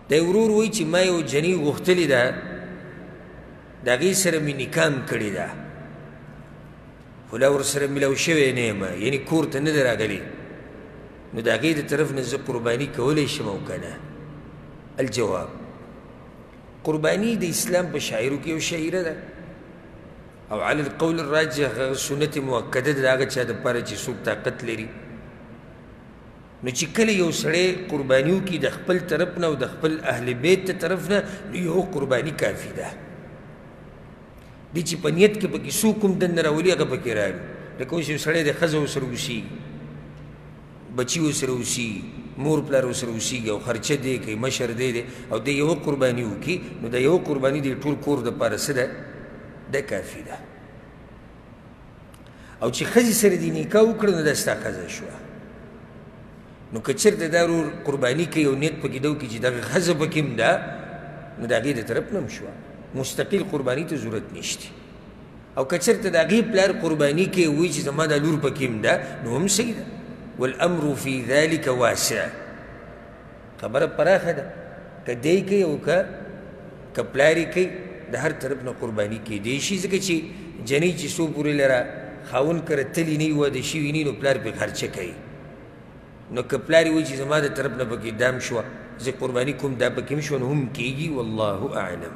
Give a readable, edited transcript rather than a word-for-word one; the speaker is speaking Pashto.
دی ورور وایي چې ما یو جنۍ غوښتلې ده، د هغې سره مې نکاح هم کړې ده، خو لا ورسره ملاو شوی نه یم، یعنې کور ته نه ده راغلې، نو د هغې د طرف نه زه قرباني کولی شم او که نه؟ الجواب: قرباني د اسلام په شاعرو کې یو شاعره ده، او علی القول الراجح هغه سنت مؤکده ده د هغه چا دپاره چې څوک طاقت لري. نو چې کله یو سړی قرباني وکړي د خپل طرف نه او د خپل اهل بیت د طرف نه، نو یو قرباني کافي ده. دی چې په نیت کې پکې څوک هم دننه راولي هغه پکې راولي. لکه اوس یو سړی د ښځه ورسره اوسېږي، بچي ورسره اوسېږي، مور پلار ورسره اوسېږي او خرچه دی کوي، مشر دی دی، او دی یوه قرباني وکړي، نو د یوه قرباني د ټول کور دپاره څه ده؟ دا کافي ده. او چې ښځې سره دې نکاح وکړه نو دا ستا ښځه شوه. نو که چېرته دا ورور قرباني کوي او نیت پکې دا وکړي چې دغه ښځه پکې هم ده، نو د هغې د طرف نه هم شوه، مستقل قرباني ته ضرورت نشته. او که چېرته د هغې پلار قرباني کوي وایي چې زما دا لور پکې هم ده، نو هم صحیح ده. والامر فی ذلک واسع، خبره پراخه ده، که دی کوي او که پلار یې کوي، د هر طرف نه قرباني کېدی شي. ځکه چې جنۍ چې څو پورې لره خاوند کره تلي نه وي، واده شوي نه، نو پلار پرې خرچه کوي. نو که پلار یې وایي چې زما د طرف نه پکې دام شوه، زه قرباني کوم، دا پکې هم شوه، نو هم کېږي. والله اعلم.